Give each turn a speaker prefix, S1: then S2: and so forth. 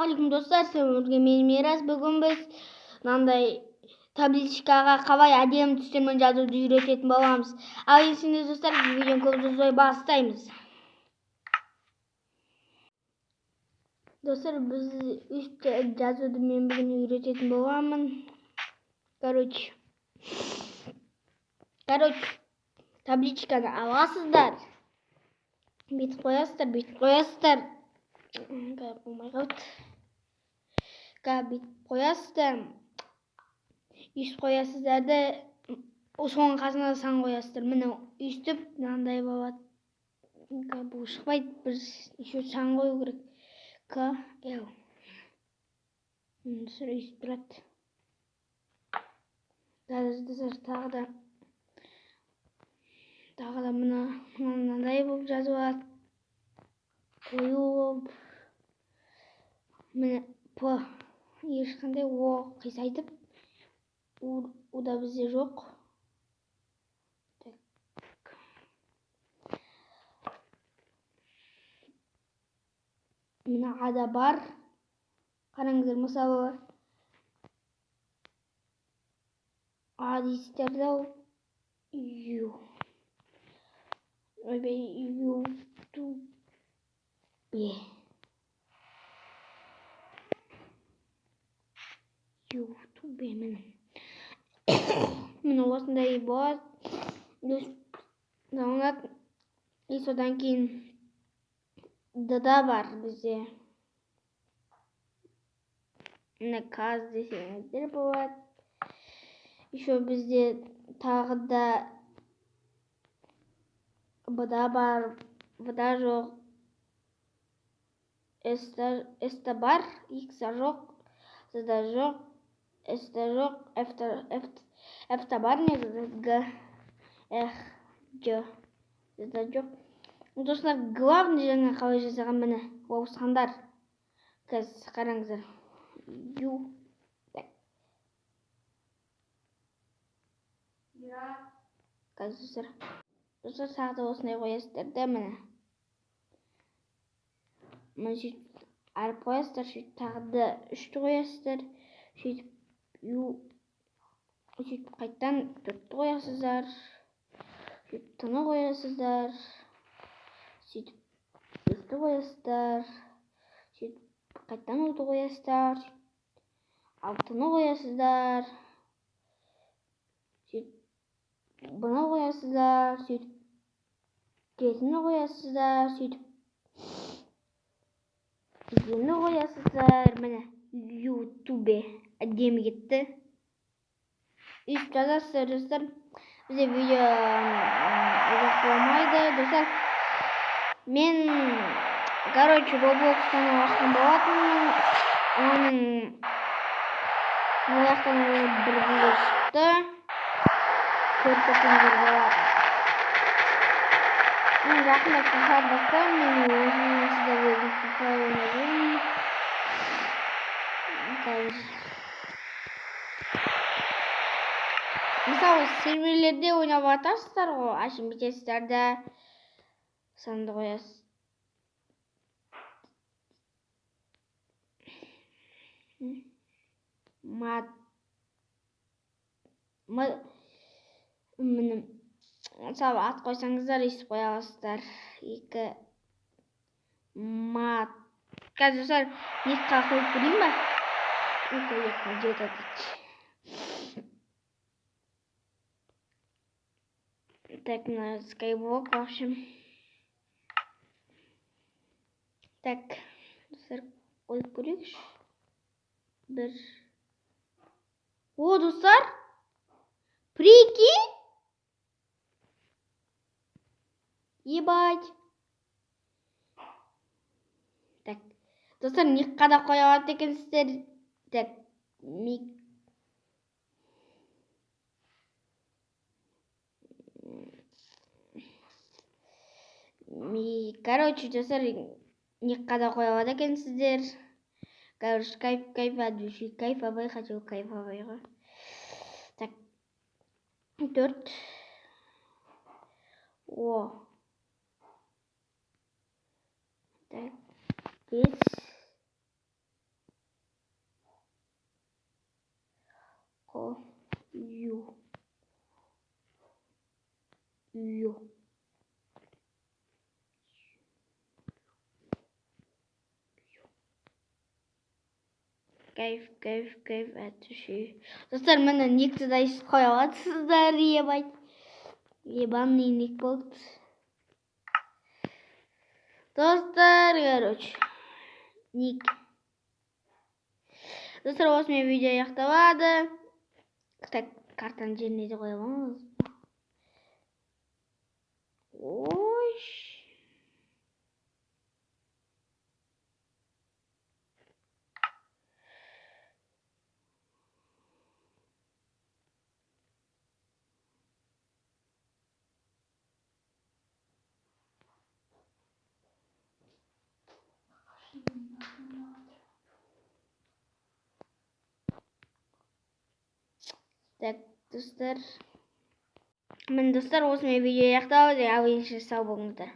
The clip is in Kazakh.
S1: Ассалаумағалейкум, достар! Сіздермен мен, Мирас. Бүгін біз мынандай табличкаға қалай әдемі түстермен жазуды үйрететін боламыз. Ал енді, достар, видеоны көп созбай бастаймыз. Достар, біз өйстіп жазуды мен бүгін үйрететін боламын. Короче, табличканы аласыздар, бүйтіп қоясыздар, бүйтіп қоясыздар, болмай қалды, бүйтіп қоясыздар, өйстіп қоясыздар да, соның қасына сан қоясыздар. Міне, өйстіп мынандай болады. Бұл шықпайды, бір еще сан қою керек. К, Л. Достар, өйстіп тұрады. Қазір, достар, тағы да мына мынандай болып жазып алады, қою болып. Міне, П ешқандай, О қисайтып, У да бізде жоқ. Так, міне, А да бар. Қараңыздар, мысалы, А дейсіздер да, Ю, ойбай, Ютубе, Ютубе. Міне, осындай болады, салынады. И содан кейін Д да бар бізде. Міне, каз десеңіздер болады. Еще бізде тағы да Б да бар, В да жоқ, С та бар, Х та жоқ, З да жоқ, С та жоқ, Ф та, Ф та бар негізі, Г, Х, Ж, З да жоқ. Достар, главный жаңа қалай жасаған, міне, ауысқандар. Қазір қараңыздар. Ю. Так. Қазір, достар. Достар, тағы да осындай қоясыздар да, міне. Міне, сөйтіп әріп қоясыздар, сөйтіп тағы да үшті қоясыздар, сөйтіп ю, сөйтіп қайтадан төртті қоясыздар, сөйтіп т-ны қоясыздар, сөйтіп бесті қоясыздар, сөйтіп қайтадан уды қоясыздар, сөйтіп алтыны қоясыздар, сөйтіп бұны қоясыздар, сөйтіп жетіні қоясыздар, сөйтіп ені қоясыздар. Міне, Ютубе әдемі кетті. Өйстіп жазасыздар, достар. Бізде видео ұзақ болмайды, достар. Мен, короче, Roblox канал ашқан болатынмын. Оның ол жақтан бір видео шықты, көріп көрсеңіздер болады. Мен жақында FIFA бастаймын. Мен өзім сіздер өзім FIFA ойнап жүрмін қазір. Мысалы, серверлерде ойнап жатасыздар ғой, әшейін бүйтесіздер да, санды қоясыз. Мат, м, міне, мысалы, ат қойсаңыздар, өйстіп қоя аласыздар. Екі мат. Қазір, достар, никқа қойып көрейін ба? Екі, екі, жеті дейді. Так, мына скайблок, в общем. Так, достар, қойып көрейікші. Бір. О, достар! Прикинь! Ебать. Так, достар, никқа да қоя алады екенсіздер. Так, мик. Ми, короче, достар, никқа да қоя алады екенсіздер. Короче, кайф, кайф от души, кайфовый, хочу кайфовый ғой. Так, төрт. О. Так, 5. Қою. Ю. Кайф, кайф, кайф, от души. Достар, міне, никті да қоя аласыздар, ебать. Ебаный ник болды. Достар, короче, ник. Достар, осымен видео аяқталады. Так, картаның жеріне де қоя аламыз. Ой. Так, достар. Міне, достар, осымен видео аяқталды. Ал ендеше сау болыңыздар.